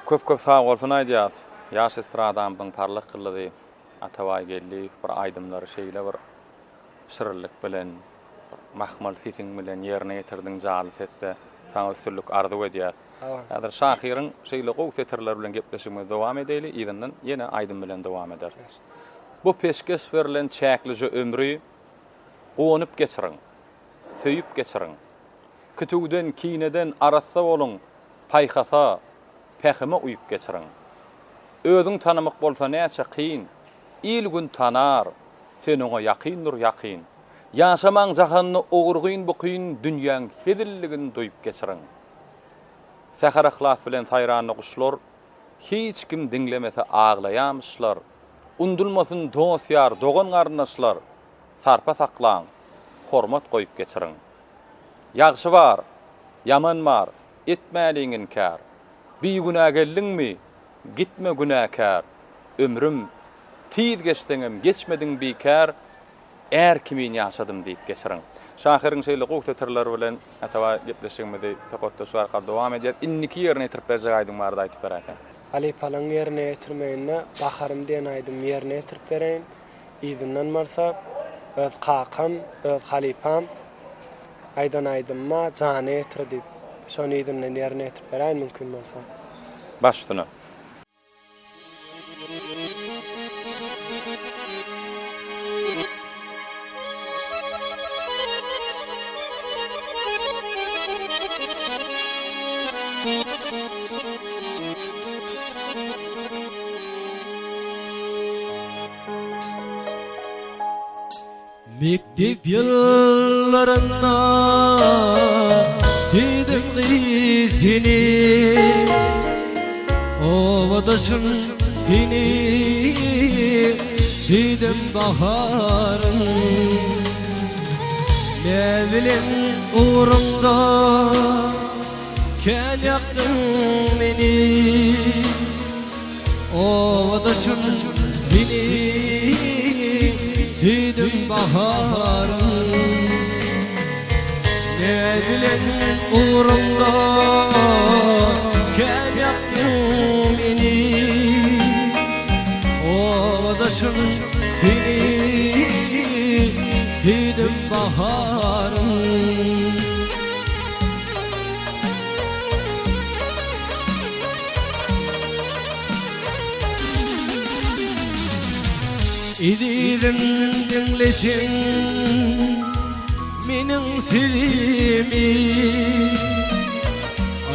Köp köp sag bolsun aýdýas. Ýaş estradamyzyň parlak ýyldyzy Atabaý Geldiýew bir aýdymlary şeýle bir şirinlik bilen, bir mahmal sesiň bilen ýerine ýetirdiň jaly sesde. Saňa üstünlik arzuw edýäs. Häzir şahyryň şeýle gowy setirleri bilen gepleşigimizi dowam edeýli, yzyndan ýene aýdym bilen dowam ederis. Bu peşgeş berlen çäklije ömri guwanyp geçiriň, söýüp geçiriň. Kitüwden, kineden arassa boluň, paýhasa, pähime uýup geçiriň. Özüň tanamak bolsa näçe kyn, Il-gün tanar, sen oňa ýakyndyr ýakyn. Ýaşamaň jahanda ogurgyn-bukyn dünýäň hezilligini duýup geçiriň. Säher yhlas bilen saýranda guşlar, Hiç kim diňlemese aglaýamyşlar. Undulmasyn dost-ýar, dogan-garyndaşlar, Sarpa saklaň, hormat goýup geçiriň. Ýagşy bar, ýaman bar, etmäliň inkär. Bigünä geldiňmi, gitme günäkär. Ömrüm, tiz geçseňem geçmediň bikär, Är kimin ýaşadym diýip geçiriň. Şahyryň şeýle gowy setirleri bilen Atabaý gepleşigimizi söhbetdeşlik arkaly dowam edýäs. Indiki ýerine ýetirip berjek aýdym barada aýdyp beräýseň. Halypalaryň ýerine ýetirmeginde Baharym diýen aýdymy ýerine ýetirip bereýin. Yzyndan bolsa öz kakam, öz halypam aýdan aýdymyma Jana ýetir diýip, şony yzyndan ýerine ýetirip beräýin mümkin bolsa. Baş üstüne. Mekdep ýyllarynda söýdüm gyz seni Obadaşym seni söýdüm baharym Näbilen ugruňda kän ýakdyň meni Obadaşym seni söýdüm baharym Ne bilen ugruňda kän ýakdyň meni Obadaşym seni söýdüm baharym. Ezizim diňleseň meniň sözümi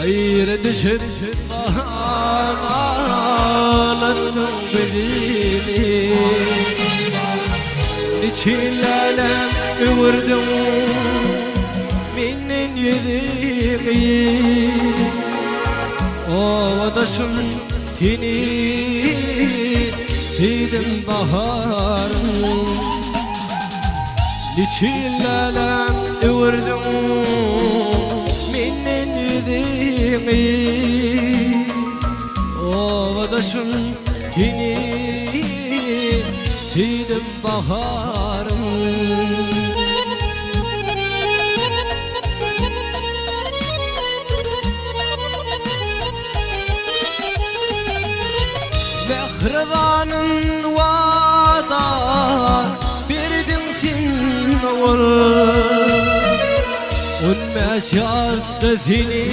Aýra düşüp ağlatdyň bizimi Niçin lälem öwürdiň menden ýüzüňi Obadaşym seni söýdüm baharym Niçin läläm öwürdiň menden ýüzüňi Obadaşym seni söýdüm baharym. Mähribanym wada berdiň sen ogul On bäş ýaşda seni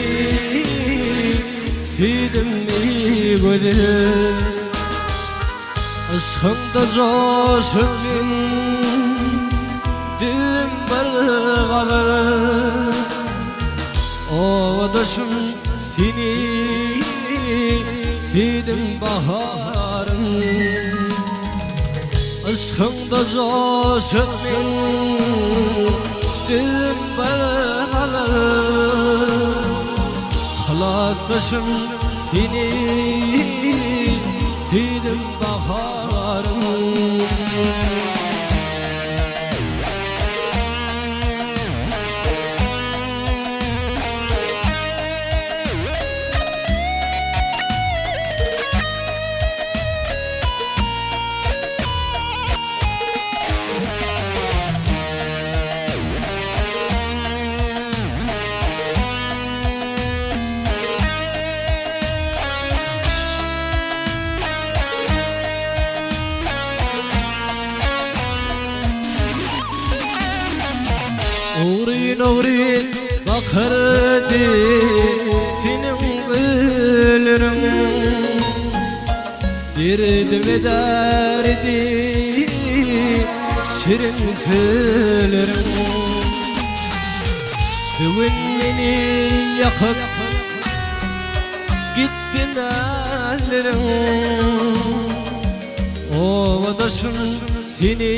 söýdüm eý gözel Yşkyňda joşup men düzüm bir gazal Obadaşym seni söýdüm baharym Yşkyňda joşup men düzüm bir gazal Klasdaşym seni Söýdüm baharym. Dogry bakardy seniň gülleriň Derdim ederdi şirin sözleriň Bu gün meni ýakyp gitdi näzleriň Obadaşym seni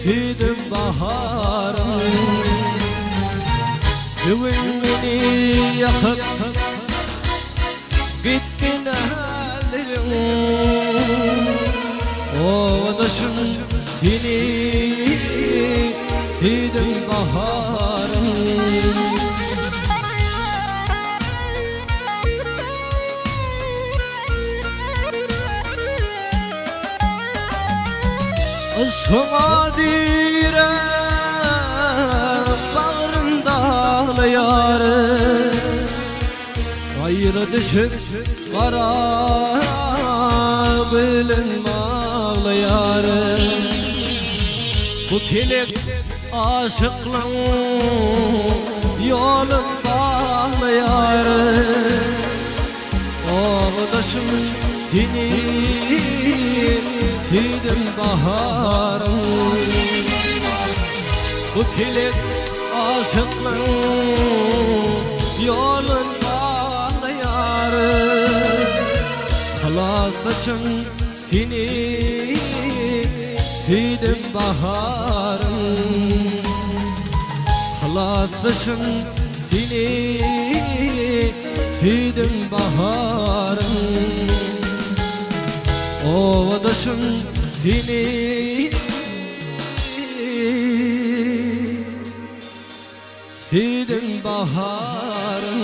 söýdüm baharym Bu gün meni ýakyp gitdi näzleriň Obadaşym seni söýdüm baharym. Yşgyňa direk bagrym daglaýar Gaýra düşüp gara bilen baglaýar Bu pelek aşyklaň ýolun baglaýar Obadaşym seni söýdüm baharym Bu pelek aşyklaň ýolun baglaýar Klasdaşym seni söýdüm baharym Klasdaşym seni Söýdüm baharym Obadaşym seni Söýdüm baharym.